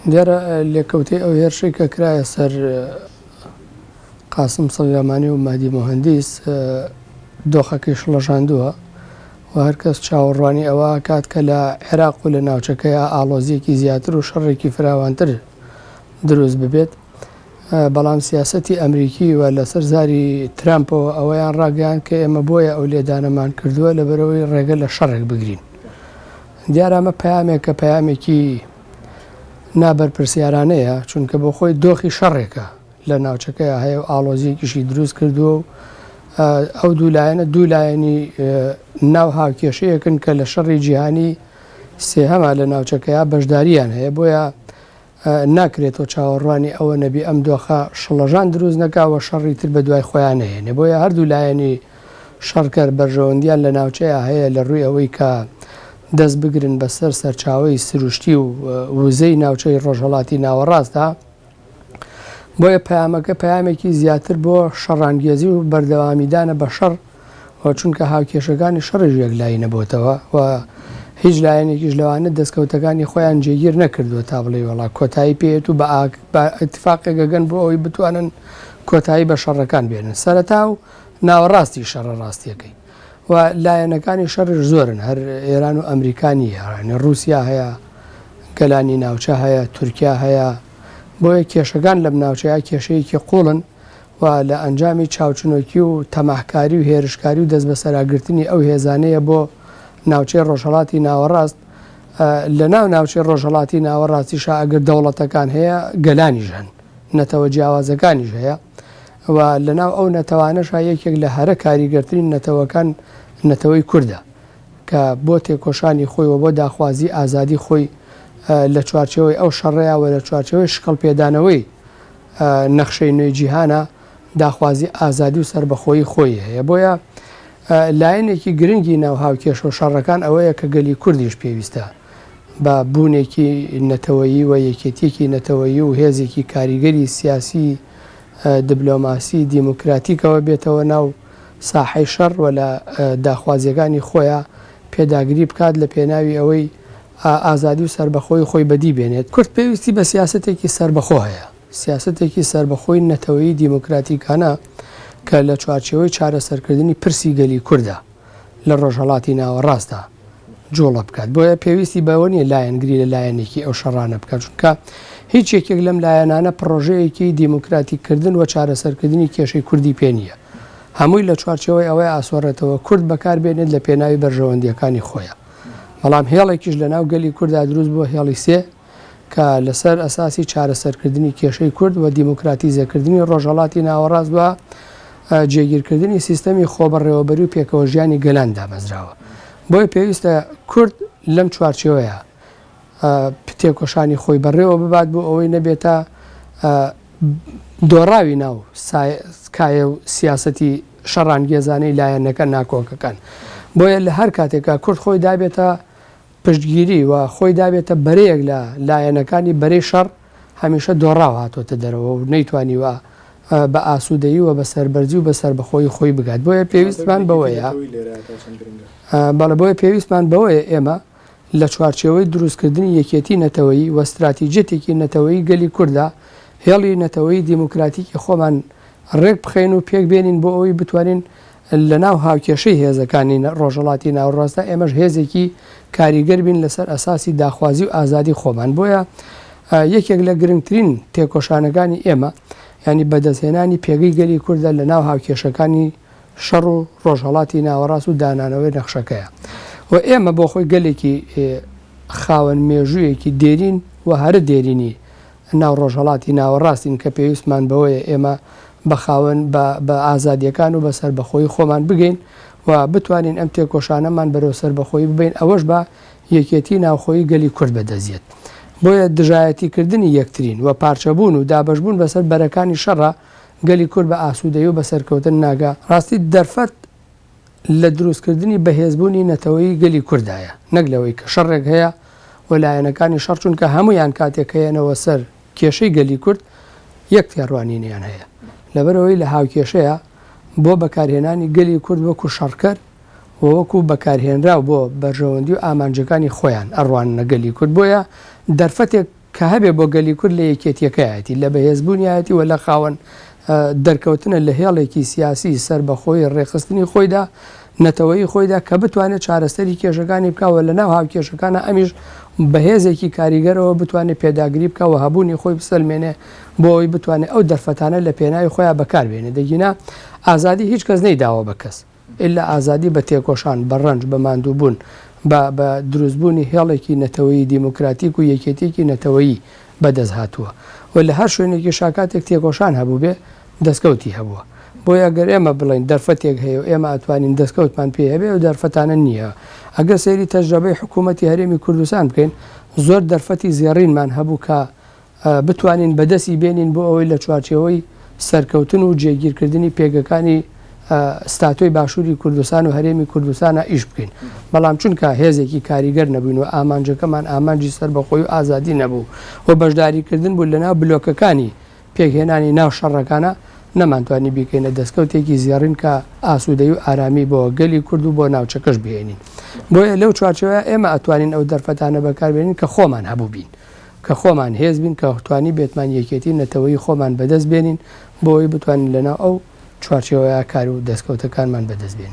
دیارە لێکەوتەی ئەو هێرشەی کە کرایە سەر قاسم سڵیامانی و مەهدی موهەندیس دۆخەکەی شڵەژاندووە و هەرکەس چاوەڕوانی ئەوە ئەکات کە لە عێراق و لە ناوچەکەیا ئاڵۆزییەکی زیاتر و شەڕێکی فراوانتر دروست ببێت. بەڵام سیاسەتی ئەمریکی و لەسەر زاری ترامپەوە ئەوەیان ڕاگەیاند کە ئێمە بۆیە ئەو لێدانەمان کردووە لەبەرئەوەی ڕێگە لە شەڕێک بگرین. دیارە ئەمە پەیامێکە پەیامێکی نابەرپرسیارانەیە، چونکە بۆ خۆی دۆخی شەڕێکە لە ناوچەکەیا هەیە و ئاڵۆزییەکیشی دروست کردووە و ئەو دوو لایەنە دوو لایەنی ناو هاوکێشەیەکن کە لە شەڕی جیهانی سێهەما لە ناوچەکەیا بەشدارییان هەیە، بۆیە ناکرێت تۆ چاوەڕوانی ئەوە نەبی ئەم دۆخە شڵەژان دروست نەکا و شەڕی تر بەدوای خۆیا نەهێنێ. بۆیە هەردوو لایەنی شەڕکەر بەرژەوەندیان لە ناوچەیا هەیە لە ڕووی ئەوەی کە دەست بگرن بە سەر سەرچاوەی سروشتی و وزەی ناوچەی ڕۆژهەڵاتی ناوەڕاستدا. بۆیە پەیامەکە پەیامێکی زیاتر بۆ شەڕانگێزی و بەردەوامیدانە بە شەڕ و چونکە هاوکێشەکانی شەڕیش یەکلایی نەبۆتەوە و هیچ لایەنێکیش لەوانە دەستکەوتەکانی خۆیان جێگیر نەکردووە تا بڵێی وەڵا کۆتایی پێیەت و بە ئیتفاقێک ئەگەن بۆ ئەوەی بتوانن کۆتایی بە شەڕەکان بێنن سەرەتا و ناوەڕاستی شەڕە ڕاستیەکەی و لایەنەکانی شەڕیش زۆرن هەر ئێران و ئەمریکا نییە یانی ڕووسیا هەیە گەلانی ناوچە هەیە تورکیا هەیە بۆیە کێشەکان لەم ناوچەیە کێشەیەکی قوڵن و لە ئەنجامی چاوچنۆکی و تەماحکاری و هێرشکاری و دەستبەسەراگرتنی ئەو هێزانەیە بۆ ناوچەی ڕۆژهەڵاتی ناوەڕاست، لە ناو ناوچەی ڕۆژهەڵاتی ناوەڕاستیشا ئەگەر دەوڵەتەکان هەیە گەلانیش هەن، نەتەوە جیاوازەکانیش هەیە و لە ناو ئەو نەتەوانەشا یەکێک لە هەرە کاریگەرترین نەتەوەکان نەتەوەی کوردە کە بۆ تێکۆشانی خۆی و بۆ داخوازی ئازادی خۆی لە چوارچێوەی ئەو شەڕەیا و لە چوارچێوەی شکڵ پێدانەوەی نەخشەی نوێی جیهانە داخوازی ئازادی و سەربەخۆیی خۆی هەیە بۆیە لایەنێکی گرنگی ناو هاوکێشە و شەڕەکان ئەوەیە کە گەلی کوردیش پێویستە بە بوونێکی نەتەوەیی و یەکێتیەکی نەتەوەیی و هێزێکی کاریگەری سیاسی دبلۆماسی دیموکراتیکەوە بێتەوە ناو ساحەی شەڕ و لە داخوازیەکانی خۆیا پێداگری بکات لە پێناوی ئەوەی ئازادی و سەربەخۆیی خۆی بەدی بێنێت. کورد پێویستی بە سیاسەتێکی سەربەخۆ هەیە، سیاسەتێکی سەربەخۆی نەتەوەیی دیموکراتیکانە کە لە چوارچێوەی چارەسەرکردنی پرسی گەلی کوردە لە ڕۆژهەڵاتی ناوەڕاستدا جوڵە بکات. بۆیە پێویستی بەوە نییە لایەنگری لە لایەنێکی ئەو شەڕانە بکات، چونکە هیچ یەکێک لەم لایەنانە پڕۆژەیەکی دیموکراتیککردن و چارەسەرکردنی کێشەی کوردی پێ نییە. هەمووی لە چوارچێوەی ئەوەی ئاسۆڕێتەوە کورد بەکار بێنێت لە پێناوی بەرژەوەندییەکانی خۆیا. بەڵام هێڵێکیش لەناو گەلی کورددا دروست بووە، هێڵی سێ، کە لەسەر ئەساسی چارەسەرکردنی کێشەی کورد و دیموکراتیزەکردنی ڕۆژهەڵاتی ناوەڕاست و جێگیرکردنی سیستەمی خۆبەڕێوەبەری و پێکەوەژیانی گەلان دامەزراوە. بۆیە پێویستە کورد لەم چوارچێوەیە تێکۆشانی خۆی بەڕێوە ببات بۆ ئەوەی نەبێتە دۆڕاوی ناو کایە و سیاسەتی شەڕانگێزانەی لایەنەکە ناکۆکەکان. بۆیە لە هەر کاتێکا کورد خۆی دابێتە پشتگیری و خۆی دابێتە بەرەیەک لە لایەنەکانی بەرەی شەڕ هەمیشە دۆڕاو هاتۆتە دەرەوە و نەیتوانیوە بە ئاسوودەیی و بە سەربەرزی و بە سەربەخۆیی خۆی بگات. بۆیە پێویستمان بەوەیە بەڵێ بۆیە پێویستمان بەوەیە ئێمە لە چوارچێوەی دروستکردنی یەکێتی نەتەوەیی و ستراتیجیەتێکی نەتەوەیی گەلی کورددا هێڵی نەتەوەیی دیموکراتیکی خۆمان ڕێک بخەین و پێک بێنین بۆ ئەوەی بتوانین لە ناو هاوکێشەی هێزەکانی ڕۆژهەڵاتی ناوەڕاستدا ئێمەش هێزێکی کاریگەر بین لەسەر ئەساسی داخوازی و ئازادی خۆمان. بۆیە یەکێک لە گرنگترین تێکۆشانەکانی ئێمە یانی بەدەستهێنانی پێگەی گەلی کوردە لە ناو هاوکێشەکانی شەڕ و ڕۆژهەڵاتی ناوەڕاست و دانانەوەی نەخشەکەیە و ئێمە بۆ خۆی گەلێکی خاوەن مێژوویەکی دێرین و هەرە دێرینی ناو ڕۆژهەڵاتی ناوەڕاستین کە پێویستمان بەوەیە ئێمە بە خاوەن بە بە ئازادیەکان و بە سەربەخۆیی خۆمان بگەین و بتوانین ئەم تێکۆشانەمان بەرەو سەربەخۆیی ببەین ئەوەش بە یەکێتی ناوخۆیی گەلی کورد بەدەست دێت. بۆیە دژایەتی کردنی یەکترین و پارچەبوون و دابەشبوون بەسەر بەرەکانی شەڕا گەلی کورد بە ئاسوودەیی و بە سەرکەوتن ناگا. ڕاستی دەرفەت لە دروستکردنی بەهێزبوونی نەتەوەیی گەلی کورددایە نەک لەوەی کە شەڕێک هەیە و لایەنەکانی شەڕ چونکە هەموویان کاتێک کە یەنەوە سەر کێشەی گەلی کورد یەک تێڕوانینیان هەیە لەبەرئەوەی لە هاوکێشەیە بۆ بەکارهێنانی گەلی کورد وەکو شەڕکەر و وەکو بەکارهێنراو بۆ بەرژەوەندی و ئامانجەکانی خۆیان ئەڕواننە گەلی کورد بۆیە دەرفەتێک. کە هەبێ بۆ گەلی کورد لە یەکێتیەکەیەتی، لە بەهێزبوونیایەتی و لە خاوەن دەرکەوتنە لە هێڵێکی سیاسی سەربەخۆی ڕێکخستنی خۆیدا، نەتەوەیی خۆیدا کە بتوانێت چارەسەری کێشەکانی بکا و لە ناو هاوکێشەکانا ئەمیش بە هێزێکی کاریگەرەوە بتوانێت پێداگری بکا و هەبوونی خۆی بسەلمێنێ بۆ ئەوەی بتوانێت ئەو دەرفەتانە لە پێناوی خۆیا بەکار بێنێ دەگینا ئازادی هیچ کەس نەیداوە بە کەس. ئیلا ئازادی بە تێکۆشان، بە ڕەنج، بە ماندووبوون، بە بە دروستبوونی هێڵێکی نەتەوەیی دیموکراتیک و یەکێتییەکی نەتەوەیی بە دەست هاتووە و لە هەر شوێنێکیشا کاتێک تێکۆشان هەبووبێ دەستکەوتی هەبووە. بۆیە گەر ئێمە بڵێین دەرفەتێک هەیە و ئێمە ئەتوانین دەستکەوتمان پێی هەبێ ئەو دەرفەتانە نییە. ئەگەر سەیری تەجرەبەی حکوومەتی هەرێمی کوردستان بکەین زۆر دەرفەتی زێڕینمان هەبوو کە بتوانین بەدەستی بێنین بۆ ئەوەی لە چوارچێوەی سەرکەوتن و جێگیرکردنی پێگەکانی ستاتۆی باشووری کوردستان و هەرێمی کوردستانا ئیش بکەین بەڵام چونکە هێزێکی کاریگەر نەبووین و ئامانجەکەمان ئامانجی سەربەخۆی و ئازادی نەبوو و بەشداریکردن بوو لەناو بلۆکەکانی پێکهێنانی ناو شەڕەکانا نەمانتوانی بیکەینە دەستکەوتێکی زێڕین کە ئاسوودەیی و ئارامی بۆ گەلی کورد و بۆ ناوچەکەش بهێنین بۆیە لەو چوارچێوەیە ئێمە ئەتوانین ئەو دەرفەتانە بەکاربێنین کە خۆمان هەبووبین کە خۆمان هێز بین، کە توانیبێتمان یەکێتی نەتەوەیی خۆمان بەدەست بێنین بۆ ئەوەی بتوانین لەناو ئەو چوارچێوەیە کار و دەستکەوتەکانمان بەدەست بێنین.